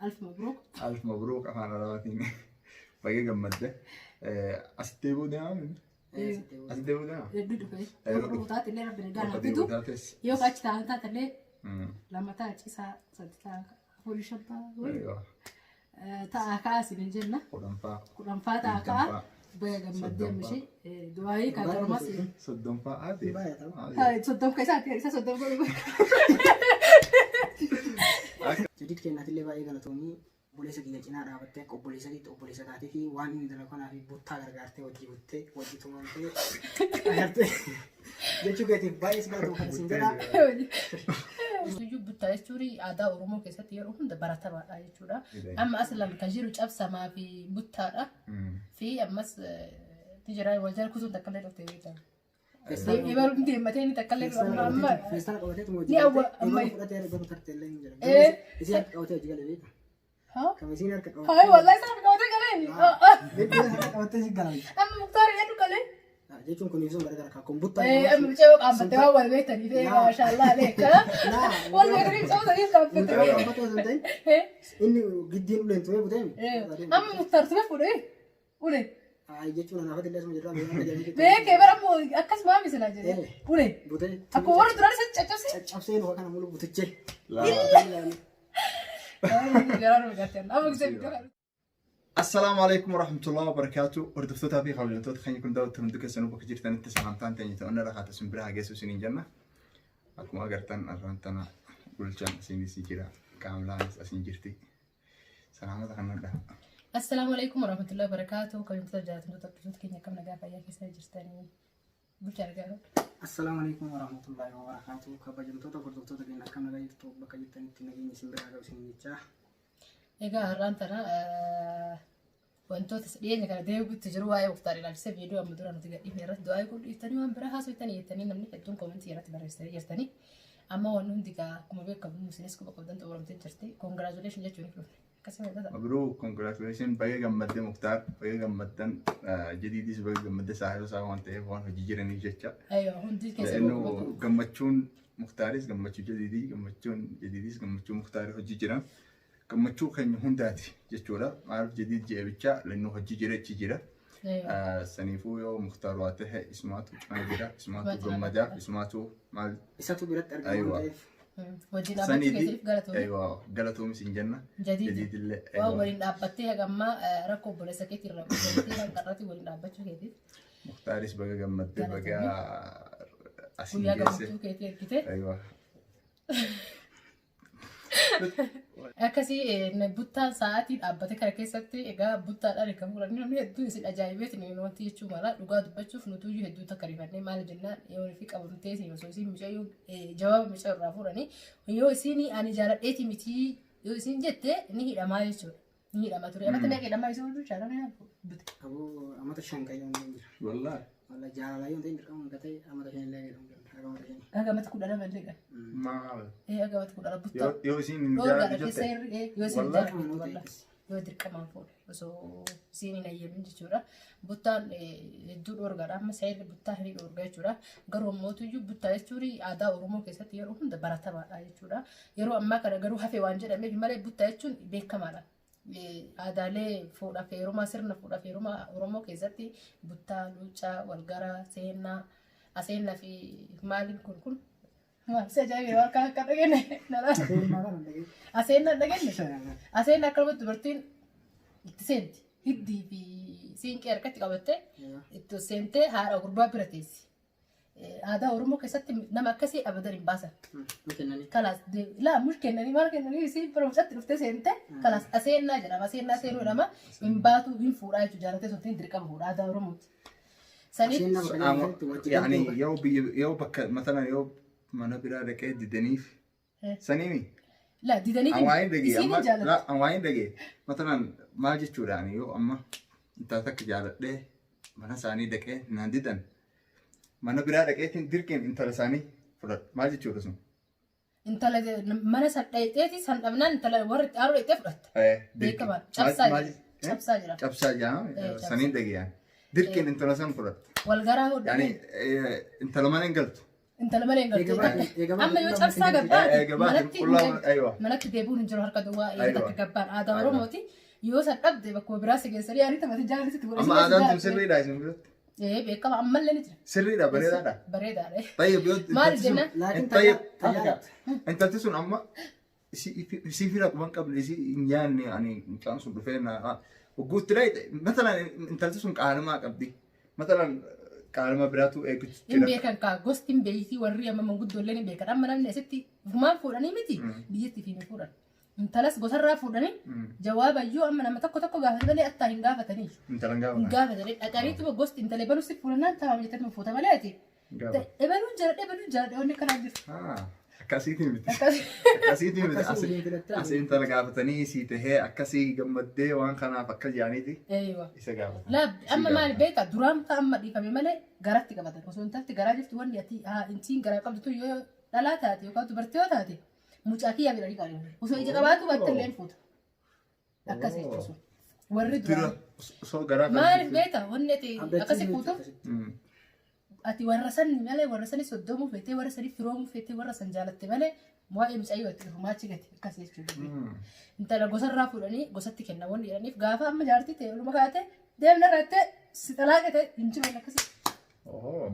Alf mabruuk. Alf mabruuk afaan Arabaatiin baay'ee gammadde. Asitti deebi'uu deemaa? Asitti deebi'uu deemaa? Hedduu dhufe. Yeroo Yoo dhufu. taate illee rabbi nagaa Bakka naa fidu. deebi'uu taates. Yoo achi taa'an taate illee lama ta'a ciisaa sadi ta'a afurii shan ta'a ta'a ka'a isin jenna. Kudhanfaa. Kudhanfaa ta'a ka'a. Digdamfaa. Baga gammaddee ammishee du'aayii kan garumas Soddomfaa haati. 30 keessaa isa 30 godhu. Jadiid kennaatillee baay'ee galatoomii, obboleessa kiyya cinaa dhaabattee akka obboleessa keetti obboleessa taatee fi waan inni dalagu kanaa fi buttaa gargaartee wajji buttee wajji tumamtee agartee jechuu keetiif baay'ee si galatooma kana siin jedha. Iyyuu buttaa jechuun aadaa Oromoo keessatti yeroo hunda baratamaadha jechuudha. Amma as lama kan jiru cabsamaa fi buttaadha. Fi ammas tijiraa wal jala kutuun takka illee dhuftee beekama. Ibaluun deemmatee inni takka illee dhufu amma amma. Feestaala qabatee tuma hojii Ni awwa- galte amma- eegalu fudhatee eegalu tarte illee hin jira. Eh. Isiin harka qabatee hojii gale beekta. Haa? Kam isiin harka qabatee. Haa, wallahi isaan qabatee galee. Beekta harka qabatee si gala. Amma Muktaar jedhu galee. Jechuun kun ibsuun garagara kan kun buttaa. Amma mucaa qaamfattee waan wal beektaniif maashaallah aleeka. Wal beektaniif mucaa saniif qaamfattee. Mucaa qaamfattee osoo hin ta'in inni giddiin uleen tumee butee. Amma Muktaar tume fuudhee ulee. Ay, jechuun anaafatti illee asuma jirra beekan tajaajila. Beekee bara ammoo akkasuma misilaa jedhee. Ulee. Butee. Akkuma warra duraan isa caccabsee. Caccabsee luka kana mulu butichee. Garaa nu garte. Amma gisee viidiyoo kana. Assalaamu alaikum warahmatullahi wabarakatuh. Hordoftootaa fi kabajamtoota keenya kun daawwattan hundi keessanuu bakka jirtanitti sagantaan teenya ta'uun irra kaata isin bira haa geessu isiniin jenna. Akkuma agartan arraan tana bulchaan isinis jira. Qaamlaanis asin jirti. Salaamata kanadha. Assalaamu alaikum warahmatullahi wabarakatuh. Kabajamtoota jaallatamtoota hordoftoota keenya, akkam nagaa fayyaa keessa jirtanii? Bulchaa nagaa. Assalaamu alaikum warahmatullahi wabarakatuh. Kabajamtoota hordoftoota keenya, akkam nagaa jirtu? Bakka jirtanitti nageenya isin bira haa ga'u isiniin jechaa. Egaa har'aan tana wantoota dhiyeenya kana deebi'utti jiru waa'ee Muktaar ilaalchisee viidiyoo amma dura nuti gadhiifne irratti du'aa eeguu dhiiftanii waan biraa haasofitanii jettanii namni hedduun koomentii irratti barreessitanii jirtanii. Amma wanni hundi egaa akkuma beekamu isinis quba qabdan xumuramtee jirti. Congratulation jechuun dhufne. Akkasuma jedhata. Mabruk, congratulation, baga gammadde Muktaar, baga gammaddan, Jadiidis baga gammadde, saahiba isaa waan ta'eef waan hojii jiraniif jecha. Ayyoo, hundi keessa La'innu quba. Gammachuun Muktaaris gammachuu Jadiidii, gammachuun Jadiidis gammachuu Muktaarii hojii jiran gammachuu keenya hundaati jechuudha. Maaliif Jadiid jeebicha la'innu hojii jira achi jira. Saniifuu yoo Muktaar waa ta'e isumaatu cinaa jira, isumaatu gammadaaf, isumaatu maal Isatu biratti argama Aywa. waan ta'eef. Wajjin dhaabbachuu Saniifi keessaniif galatoomii. Aywa, galatoomis hin jenna. Jadiid. Jadiidillee. Waan Aywa. waliin dhaabbattee hagammaa rakkoo obboleessa keetii irraa quunnamtee waan qarratti waliin dhaabbachuu keetiif. Muktaaris baga gammadde, baga asiin Guyyaa geesse. gammachuu keetii ergite. Aywa. Akkasii buttaan sa'aatii dhaabbate kana keessatti egaa buttaadhaan kan fuudhan namni hedduun isin ajaa'ibeetiin wanti jechuu mala. Dhugaa dubbachuuf nutuyyuu hedduu takka rifannee, maal jennaan, yoo fi qabamtee isin osoo isin mucayyoo jawaaba mucayyoo irraa fuudhanii yoo isin ani jaaladheeti mitii yoo isin jette ni hidhamaa jechuudha. Ni hidhama ture. Amata meeqa hidhamaa isa hojii jaalala bute. Aboo, amata 5 kan yoon jira. Wallaahi. Walla jaalala yoon ta'in dirqama hin ta'e amata 5 illee jedhamu danda'a. Haga amata 5. Haga amata 12 illee qaba. Maal? Haga amata 12 buttaa. Yoo isin hin Dhoorgaadha jaalladhu keessa jette. hirri yoo isin Wallaahi. jaalladhu wallaahi. Yoo dirqamaan fuudhe osoo isiin hin ayyamin jechuudha. Buttaan hedduu dhoorgaadha. Amma seerri buttaa hin dhoorga jechuudha. Garuu ammootuyyuu buttaa jechuun aadaa Oromoo keessatti yeroo hunda baratamaadha jechuudha. Yeroo ammaa kana garuu hafe waan jedhameef malee buttaa jechuun beekamaadha. Aadaalee fuudhaaf heerumaa, sirna fuudhaaf heerumaa Oromoo keessatti buttaa, luuccaa, walgaraa, seennaa, aseennaa fi maaliin kun maal si ajaa'ibe waan akka dhagenne. Aseennaa dhagenne. Aseen akkanumatti dubartiin itti seenti. Hiddii fi siinqee harkatti qabattee itti seentee haadha gurbaa bira teessi. Aadaa Oromoo keessatti nama akkasii abadan hin baasan. Nu kennanii. Kalaas laa mush kennanii maal kennanii isii bira mucatti dhuftee seente kalaas aseennaa jedhama. Aseennaa seenuu jedhama. Hin baatu, hin fuudhaa jechuudha. Jaalatee sun dirqama fuudha aadaa Oromooti. Saniif Aseennaa bakka jedhamtutti wajji Yani galtee yoo biyya yoo bakka matalan yoo mana biraa dhaqee didaniif saniimi. Laa, didanii An waa hin dhagee isiin amma hin jaallattu. laa, an waa hin dhagee matalan maal jechuudha, ani yoo amma intala takka jaaladhee mana isaanii dhaqee naan didan, mana biraa dhaqeetiin dirqiin intala isaanii fudhadha maal jechuudha sun? Intala mana san dhayxeeti san dhabnaan intala warri itti aanuu dhayxee fudhatta. Dirqii. Beekamaa. Cabsaa Maal- jira. Cabsaa jira. Cabsaa jira. Cabsaa. Saniin dhagee dirqiin intala san fudhatta. Walgaraa hodhu. Yani intala mana hin galtu. Intala malee hin galtu. Eega baate Amma yoo qullaa cabsaa manatti gabbaate Eega baate manatti qullaa aywa. manatti deebi'uun hin jiru harka duwwaa eega Aywa. takka gabbaan aadaa Aywa. Oromooti. Yoo san dhabde bakkuma biraa si geessanii yaanii taphate jaalisitti godhe. Amma aadaan tun sirriidha isin biratti. Ee beekama ammallee ni jira. Sirriidha bareedaadha. Bareedaadha. Tayyib yoo Maal intalti sun jenna? Laakiin tayyib tajaajila. intalti sun amma isii fira quban qabne isii hin nyaanne ani mucaan sun dhufee na wagguutti dhaayite matalan intalti sun qaalamaa qabdi matalan qaalama biraatu eegutu Hin jira. beekan kaa gosti hin beeyti warri amma manguddoollee ni beekan. Amma namni asitti fumaan fuudhanii miti biyyatti fi ni fuudhan. Intalas gosarraa fuudhanii jawaabayyuu amma nama tokko tokko gaafatan malee attaa hin gaafatanii. Intalan Hin gaafatan. gaafatanii dhaqaniituma gosti intala ebaluu si fuudhannaan taa'am jettee fuuta malee ati. Gaafatan. Ebaluun jala ebaluun jala wanni kanaan jirtu. Akkasiitiin miti. Akkas. Akkasiitiin miti. Akkasii waliin filattee. Asii intala gaafatanii sii tahee akkasii gammaddee waan kanaaf akka jaaniiti Eeywa. isa gaafatan. Laa amma maal beektaa duraan ta'a amma dhiifame malee garatti qabatan osoo hin taate garaa jirtu wanni ati haa intiin garaa qabdu tun yoo dhalaa taate yookaan dubartii yoo taate mucaa kiyyaa jedhanii qabu osoo ija qabaatu baatte illee hin fuuta. Akkas jechuun warri Dura duraan osoo garaa maaliif beektaa wanni ati akkasi Abdachiin fuutu ati warra san malee warra sani soddomuu feetee warra sani firoomuu feetee warra san jaalatte malee waa'ee mucayyoo itti dhufu maachi gati akkas jechuudha. Intala gosarraa fuudhanii gosatti kenna wanni jedhaniif gaafa amma jaartii ta'e oluma kaate deemna irratti si xalaaqe ta'e hin jiru akkasii.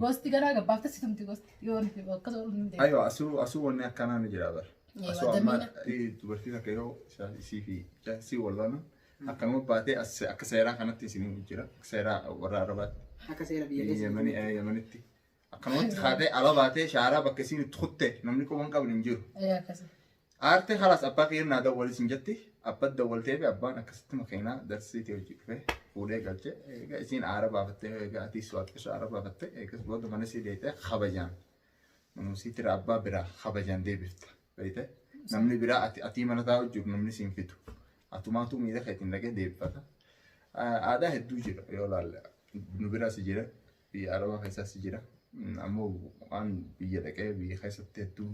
Gosti garaa gabbaafte si tumti gosti yoo akkas oolu hin deemu. Aywa asuu asuu wanni akkanaa ni jira bara. Eewa, Asuu amma damiina. dubartii takka yeroo isii fi isii wal akkanuma baatee akka seeraa kanatti isinii jira. Akka seeraa warra Arabaatti. Akka seera biyya keessa. Yemanitti. Akkanumatti kaatee ala baatee shaaraa bakka isiin itti kutte namni quba hin qabne hin jiru. Ee akkasii. Aartee halaas abbaa kiyyaan dawwalis hin jetti. Abbaan dawwaltee fi abbaan akkasitti makiinaa darsiitii hojii dhufee fuudhee galchee egaa isiin aara baafattee egaa atiis waaqessu aara baafattee eegas booda mana sii deetee kabajaan. Manuma siitira abbaa biraa kabajaan deebifta. Beekte namni biraa ati atii mana taa'u jiru namni siin fitu. Atumaatu miila keetiin dhaqee deebifata. Aadaa hedduu jira yoo ilaalle nu biraas jira biyya arabaa keessaas jira. Ammoo waan biyya dhaqee biyya keessatti hedduu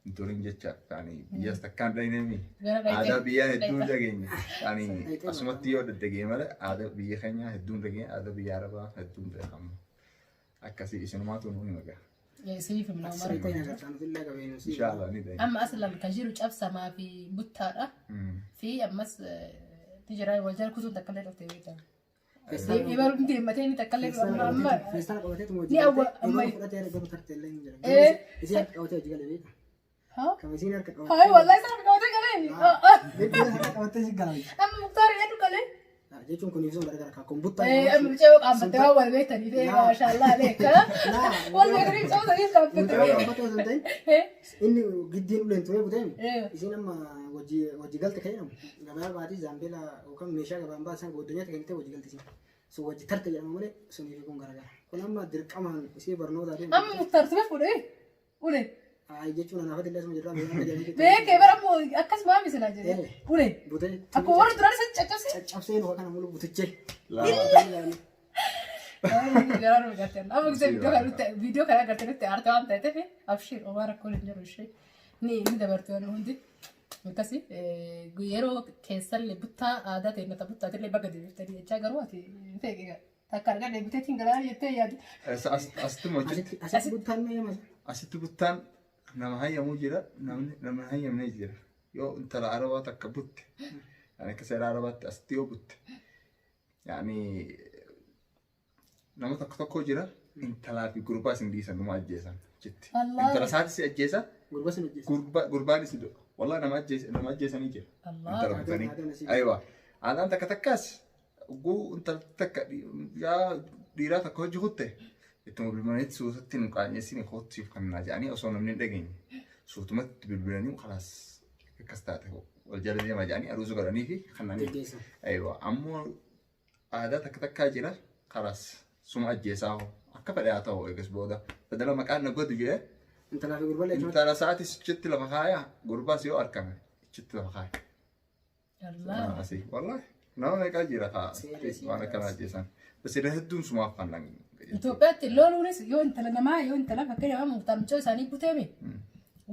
hin turin jecha yani biyyas takkaan dhahinemi. Gara dhaqee. Aadaa biyyaa hedduu hin dhageenye. Yani Dhaqee asumatti yoo daddagee malee aadaa biyya keenyaa hedduu hin dhageenye aadaa biyya arabaa hedduu hin beekamu. Akkasii isinumaatu nu hima gaa. Siif himna Ati sirrii ta'e nagartaa nuti illee qabeenu. Inshaallah ni dhageenye. Amma aslan kan jiru cabsamaa fi buttaadha. Fi ammas ni jira wal jala kutuun takka illee dhuftee beekama. Ibaluun deemmatee ni takka illee amma amma. Feestaala qabatee tuma Ni hojii awwa- galee. amma- Fudhatee garuu tartee illee hin jira. Ee. Isiin harka qabatee hojii galee beekta. Haa? Kam isiin harka qabatee. Hayi wallahi sana qabatee galee. Beekta harka qabatee si gala. Amma muktaar jedhu galee. Jechuun kun ibsuun garagara kan kun buttaa. Amma mucaa qaamfattee waan wal beektanii fi maashaallah aleeka. Wal beektanii mucaa sanii Buttaa qaamfattee. qabatee osoo hin ta'in inni giddiin uleen tumee buteen isiin amma hojii galte kan jedhamu gabaa baatii zaambeela yookaan meeshaa gabaan baasan goddanyaatti kennitee hojii galte isiin. Sun hojii tarte jedhama malee sunii fi kun garagara. Kun amma dirqamaan isii barnootaa deemu. Amma muktaar tume fuudhee. Ulee. Ayi jechuun anaafatti illee asuma jirraa meeshaa jedhamee Beekee bara ammoo akkasuma misilaa jedhee. Ulee. butee Akkuma warra duraan isa caccabse. caccabsee nu kana mulu butichee. Garaa nu garteen. Amma gisee viidiyoo kana agartee nutti aarte waan ta'eef abshiir homaa rakkoon hin jiru ishee. Ni ni dabarte waan hundi. Akkasi yeroo keessallee buttaa aadaa ta'e mata buttaatillee bakka deebiftanii jechaa garuu ati hin feeqee takka argaa deebiteetiin garaa jettee yaadu. Asitti mochitti Asitti buttaan mee masa. asitti buttaan nama hayyamuu jira namni nama hayyamnee jira yoo intala arabaa takka butte yani akka seera arabaatti asitti yoo butte yani nama tokko tokko jira intalaa fi gurbaa isin dhiisan numa ajjeesan jetti. Allah. Intala isaatis si ajjeesa Gurba sun hojjeessa. gurbaanis si du'a. Wallah nama ajjeesa nama ajjeesanii jira. Allah. Intala butanii. Aadaan asii. Aywa. Aadaan takka takkaas guu intala takka yaa dhiiraa takka hojii kutte ittuma bilbilanitti suutatti nu qaanyeessini kootiif kannaa jedhanii osoo namni hin dhageenye suutumatti bilbilanii khalaas akkas taate wal jala deemaa jedhanii aruusa godhanii fi kannanii. Geggeessan. Aywa. Ammoo aadaa takka takkaa jira khalaas suma ajjeesaa hoo akka fedhe haa ta'u eegas booda badala maqaan na godhu jedhee Intalaa fi gurba illee intala isaatis achitti lafa kaaya gurbaas yoo argame achitti lafa kaaya. Allah. Asii wallahi nama meeqaa jira kaa Seera isii waan akkana ajjeesan. Bas irra hedduun sumaaf fannan. Itoophiyaatti loluunis yoo intala namaa yoo intala fakkeenyaaf muktaar mucaa isaanii buteemi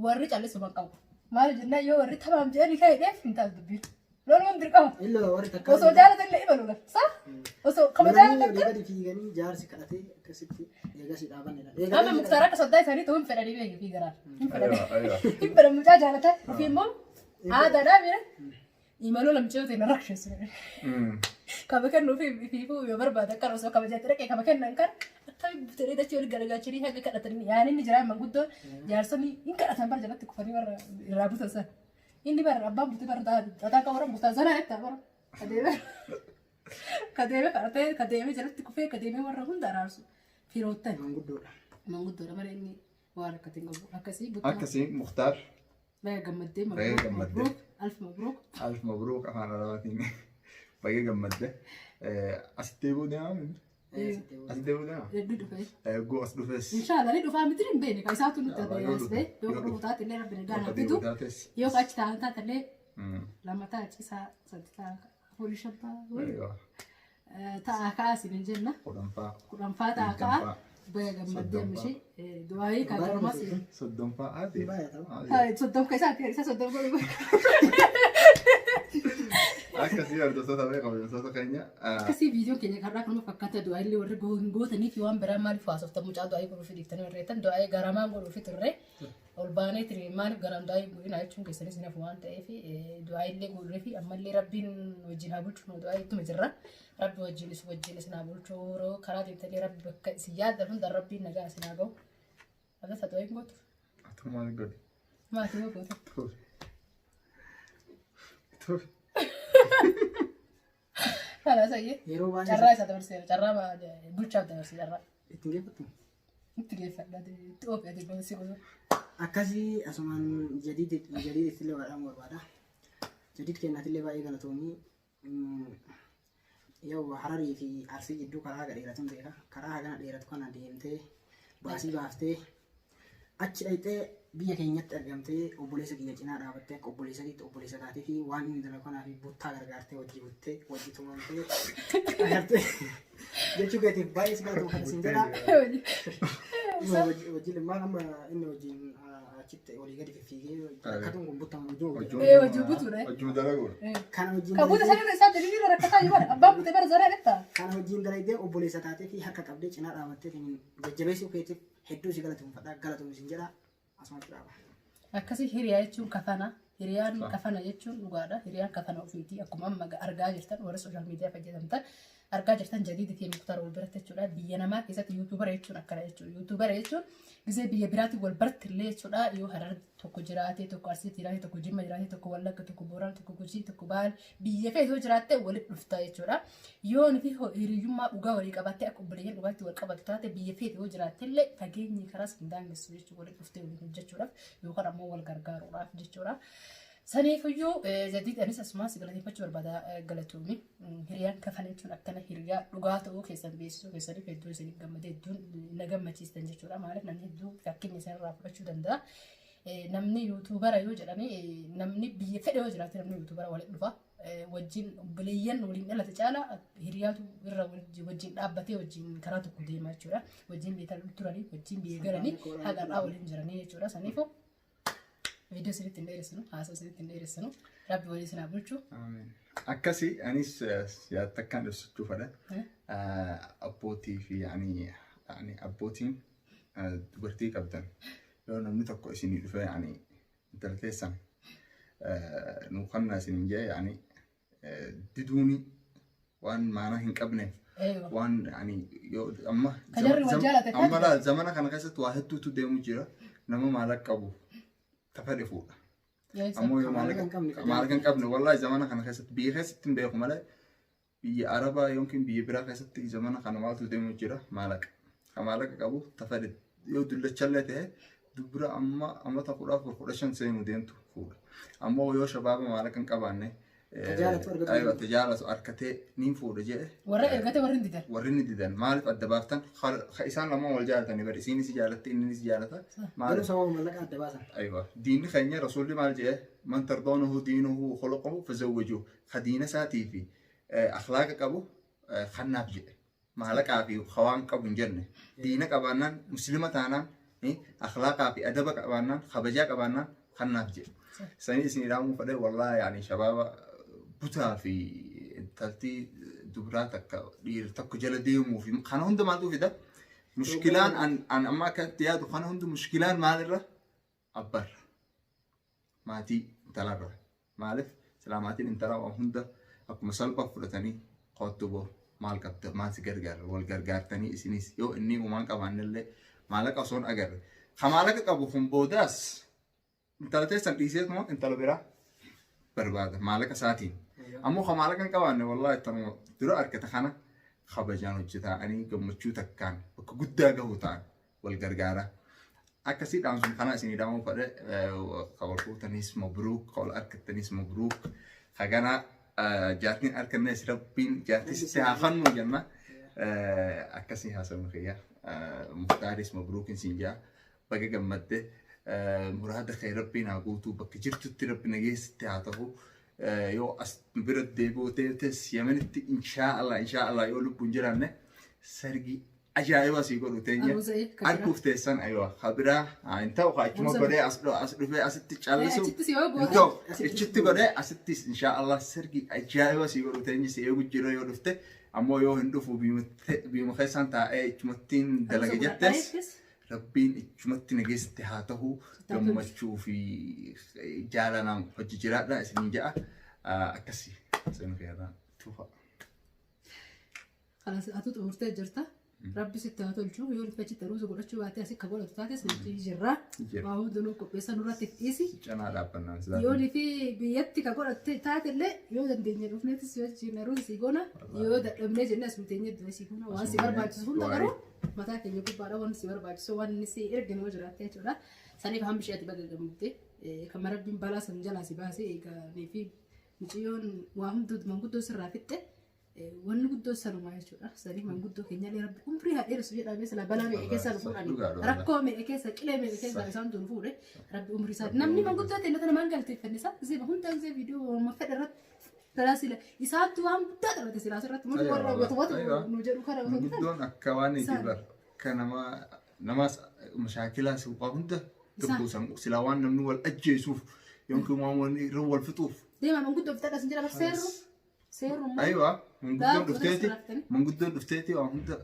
warri callisuma qabu. Maal jennaan yoo warri tabaam jedhanii ka'e dheef hin taatu dubbiin. Loluun dirqama. Illo warri takka. Osoo jaalatan illee ima lola. Sa? Osoo kama Lolanii jaalatan olii kan. gadi fiiganii jaarsi kadhatee akkasitti eegasii dhaabanidha. Amma Muktaar akka soddaa isaanii ta'uu hin fedhanii beeku fi garaan. Hin fedhanii. Aywa, aywa. Hin fedhan mucaa jaalatan. Ofii immoo aadaadhaa bira. Imaloo lamcee ta'e na rakkisuu. Kaba kennuu fi fiifuu yoo barbaada akka osoo kabajaatti dhaqee kaba kennan kan akkami butanii dachee wal garagalchanii haga kadhatanii yaani inni jira manguddoon jaarsonni hin kadhatan bara jalatti kufanii warra irraa butan sana. Inni bara abbaan butee bara xaxaa kan warra butan sana jetta bara. Kadeemee kadeemee kadhatee kadeemee jalatti kufee kadeemee warra hunda araarsu firoottan Manguddoodha. manguddoodha malee inni waan akkasiin qabu akkasii butaa Akkasii Muktaar baga gammaddee Baga mabruuk gammaddee. mabruuk alf mabruuk alf mabruuk afaan arabaatiin baga gammadde. Asitti deebi'uu deemaa? Asitti deebi'uu deemaa? Hedduu dhufee. Eeguu as dhufes. Inshallah ni dhufaa miti hin beekne kan isaatu nutti Yoo adda dhufe, yoo yoo dhufu taate illee rabbi nagaa Yoo naa deebi'u fidu taates. yoo achi taa'an taate illee lama ta'a cisaa sadi ta'a afurii shan ta'a Aywa. ta'a ka'a siin hin jenna Kudhanfaa. kudhanfaa ta'a ka'a Digdamfaa. baga gammaddee amishee du'aayii kan garumas Soddomfaa haati. Baay'ata. Soddom keessaati isa soddom godhu. Akkasii hordoftoota fi kabajamtoota keenya. Akkasii viidiyoon keenya karraa kanuma fakkaata du'aayillee warri gootanii fi waan biraa maaliif haasoftan mucaa du'aayii godhuu fi dhiiftanii warri jettan du'aayii garamaan godhuu fi turre ol baanee tiri maaliif garaan du'aayii godhina jechuun keessanis hin hafu waan ta'eef du'aayillee godhuu fi ammallee rabbiin wajjin haa bulchu nu du'aayii ittuma jirra rabbi wajjin isin wajjin isin haa bulchu yeroo karaa deemtallee rabbi bakka isin yaaddan hunda rabbiin nagaa isin haa ga'u. Akkasa du'aayiin gootu Atu maal godhe? maatii moo gootu? Tole. Tole. Kanaas ayyee Yeroo baay'ee carraa isa dabarseera carraa bulchaaf dabarse carraa. Ittiin geeffattu. Itti geeffadha itti oofee ati si gosa. Akkasii asumaan jadiid jadiid illee badhaamuu barbaada. Jadiid kennaatillee baay'ee galatoomii. Yoo Hararii fi Arsii jidduu karaa haga dheeratuun beeka. Karaa hagana dheeratu kana deemtee baasii baaftee achi dhaqxee biyya keenyatti argamtee obboleessa kiyya cinaa dhaabattee akka obboleessa keetti obboleessa taatee fi waan inni dalagu kanaa fi buttaa gargaartee wajji buttee wajji tumamtee agartee jechuu keetiif baay'ee si galatoomfadha siin jedha. Wajjin maal amma inni wajjin achitti olii gadi fiffiigee rakkatuun kun buttama wajjin Ee, wajjin butuudha. Wajjin dalaguudha. Kana wajjin Kan buute sanirra isaa jadiidii rakkataa jiru bara abbaan buute bara zaraa dhetta. Kana wajjin dalaydee obboleessa taatee fi harka qabdee cinaa dhaabattee jajjabeessuu keetiif hedduu si galatoomfadha galatoomsi siin jedha asumatti dhaaba. Akkasii hiriyaa jechuun kafana. Hiriyaan kafana jechuun dhugaadha. Hiriyaan kafana ofiitii akkuma amma argaa jirtan warra social media fayyadamtan argaa jirtan jadiidii fi Muktaar wal biratti jechuudha. Biyya namaa keessatti YouTuber jechuun akkana jechuudha. YouTuber jechuun gisee biyya biraatti wal barti illee jechuudha. Yoo Harar tokko jiraate, tokko Arsiitti jiraate, tokko Jimma jiraate, tokko Wallagga, tokko Boorana, tokko Gujii, tokko Baale biyya fe'e yoo jiraatte walitti dhufta jechuudha. Yoo nuti hiriyyummaa dhugaa walii qabaattee akka obboleeyyan dhugaatti wal qabatu taate biyya feete yoo jiraatte illee fageenyi karaas hin daangessu jechuudha walitti dhuftee waliin hojjechuudhaaf yookaan ammoo wal gargaaruudhaaf jechuudha. Saniifiyyuu jadiid anis asumas galateeffachuu barbaada galatoomii. Hiriyaan kafana jechuun akkana hiriyaa dhugaa ta'uu keessan beeksisuu keessaniif hedduu isin gammadee hedduun na gammachiistan jechuudha. Maaliif namni hedduu fakkeenya isinirraa fudhachuu danda'a. Namni YouTuber yoo jedhame namni biyya fedhe yoo jiraate namni YouTuber walitti dhufa. Wajjin obboleeyyan waliin dhalate caala hiriyaatu irra wajjin dhaabbatee wajjin karaa tokko deema jechuudha. Wajjin biyya turanii wajjin biyya galanii haqa waliin jiranii jechuudha. Saniifuu viidiyoo isinitti hin dheeressinu haasoo isinitti hin dheeressinu rabbi walii isin haa bulchu. Akkasii anis yaadda akkaan ibsachuu fedha. Abbootii fi yaani abbootiin dubartii qabdan yoo namni tokko isinii dhufe yaani intala teessan nuu kannaa isiniin jee yaani diduuni waan maanaa hin qabneef waan yaani yoo amma Ka jarri wal jaalate amma laa zamana kana keessatti waa hedduutu deemu jira nama maallaqa qabu tafa fuudha. Ammoo yoo Maallaqa hin qabne maallaqa hin qabne wallahi zamana kana keessatti biyya keessatti hin beeku malee biyya Arabaa yookiin biyya biraa keessatti zamana kana maaltu deemu jira maallaqa. Ka maallaqa qabu tafa yoo dullachallee ta'e dubra amma amata 14 15 seenuu deemtu fuudha. Ammoo yoo shabaaba maallaqa hin qabaanne Tajaalatu argatu. Aywa tajaalatu harkatee niin fuudha jedhe Warra ergate warri hin didan. Warri ni didan maaliif adda baaftan isaan lamaan wal jaalatanii bari isiinis jaalatti innis jaalata Garuu maaliif sababa mallaqa adda baasan. Aywa diinni keenya rasuulli maal jedhe من ترضونه دينه وخلقه فزوجوه ka diina isaatii fi akhlaaqa qabu kannaaf jedhe maalaqaa fi hawaan qabu hin jenne diina qabaannaan muslima taanaan akhlaaqaa fi adaba qabaannaan kabajaa qabaannaan kannaaf jedhe sanii isin ilaamuu fedhe wallahi yaani shabaaba. Butaa fi intalti dubraa takka dhiira tokko jala deemuu fi kana hunda maaltu fida? Mushkilaan an amma akkatti yaadu kana hunda mushkilaan maalirra? Abbarra. Maatii intalarra. Maaliif? Silaa maatiin intalaa waan hunda akkuma salphaa fudhatanii kottu boo maal qabda maal si gargaara wal gargaartanii isinis yoo inni uumaan qabaannellee maallaqa osoo hin agarre. Ka maallaqa qabu kun boodaas intala teessan dhiiseetuma intala biraa barbaada maallaqa isaatiin. Ammoo ka maallaqa hin qabaanne wallaahi tanuma dura argata kana kabajaan hojjetaanii gammachuu takkaan bakka guddaa gahu ta'an wal gargaara. Akkasii dhaamsun kana isinii dhaamuu fedhe ka wal fuutanis mabruuk ka wal argattanis mabruuk ka gana jaartiin argannes rabbiin jaartii sitti haa fannu jenna. Akkasii haasawni kiyya. Muhtaaris mabruukin siin jaa baga gammadde muraada kee rabbiin haa guutuu bakka jirtutti rabbi nageessitti haa ta'u. Yoo as nu bira deebi'uu teetes Yemenitti inshaa Allah inshaa Allah yoo lubbuun jiraanne sargii ajaa'iba sii godhu teenya Aruuza ka biraa. arguuf teessan aywa ka biraa hin ta'u ka achuma Aruuza godhee as dhufee asitti callisu Achitti si yoo hin goote. ta'u achitti godhee asittis inshaa Allah sargii ajaa'iba sii godhu teenya si eegu jira yoo dhufte ammoo yoo hin dhufu biyyuma keessaan taa'ee ichumattiin dalaga jettes Rabbiin ichumatti nageessatti haa ta'u gammachuu fi jaalalaan hojii jiraadha isiniin ja'a akkasii seenuu keerraa tuufa. Kalas atu xumurtee jirta. Rabbi sitti haa tolchu. Yoo achitti aruuza godhachuu baate asii akka godhatu taates nuti jirra. Jira. Waa hundinuu qopheessa nurratti dhiisi. Cinaa dhaabbannaan silaa. Yoo fi biyyatti ka godhatte taatellee yoo dandeenye dhufneetis yoo wajjin aruuza sii goona. Yoo dadhabnee jenne asuma teenyee du'e sii goona. Waan si barbaachisu hunda garuu mataa keenya gubbaadha waan si barbaachisu waan inni si erginu yoo jiraatte jechuudha. Saniif hammi ishee ati baga gammadde kan rabbiin balaa san jalaa si baasee eeganii fi mucayyoon waa hundi manguddoo sirraa fixxe wanni guddoo sanumaa jechuudha. Saniif manguddoo keenyallee rabbi umrii haa dheeressu jedhamee silaa balaa meeqa keessaa nu fuudhani. Rakkoo meeqa keessa qilee meeqa keessaa isaan tun fuudhe rabbi umrii isaa. Namni manguddoo ta'e tana maan galateeffanne isaa zima hundaan zee viidiyoo waan fedhe irratti talaa sila isaattu waan guddaa taphate silaa asirratti nuti warra watu nu jedhu kana osoo hin taane. Manguddoon akka waan itti Isaan. bar akka nama namaas mashaakilaa suuqaa hunda gabbuusan silaa waan namni wal ajjeesuuf yookiin waan wal irra wal fixuuf. Deemaa manguddoo bitadha sin jira bar seerru. Seerrummaa. Aywa manguddoon Daakuu dhufteeti sirraa manguddoon dhufteeti waan hunda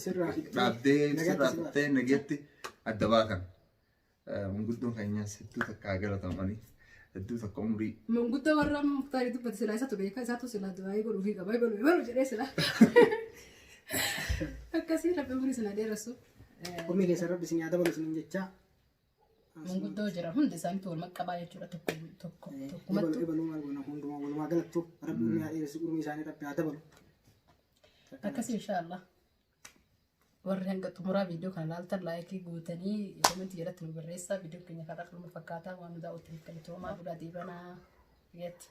Sirraa fixxee, dhaabdee nagaatti sirraa si fixxee nageetti adda baatan. Manguddoon keenyaas hedduu takka haa galatamanii hedduu takka umrii Manguddoo warra muktaarii dubbate silaa isatu beeka isaatu silaa du'aayii godhuufii qaba godhu godhu jedhee silaa. Akkasii rabbi umrii sana dheeressu. Umrii keessa rabbi isin haa dabalu isiniin jechaa. Manguddoo jira hundi isaaniitu wal maqqabaa jechuudha tokko tokko Ebalu tokkumattu. ebaluu maal goona hundumaa walumaa galattu rabbi umrii haa dheeressu umrii isaanii rabbi haa dabalu. Akkasii inshaallah. Warri hanga xumuraa viidiyoo kana ilaaltan laayikii gootanii komentii jalatti nu barreessaa. Viidiyoon keenya karaa kanuma fakkaataa waan nu daawwattaniif galatoomaa godhaa deebanaa. Yetti.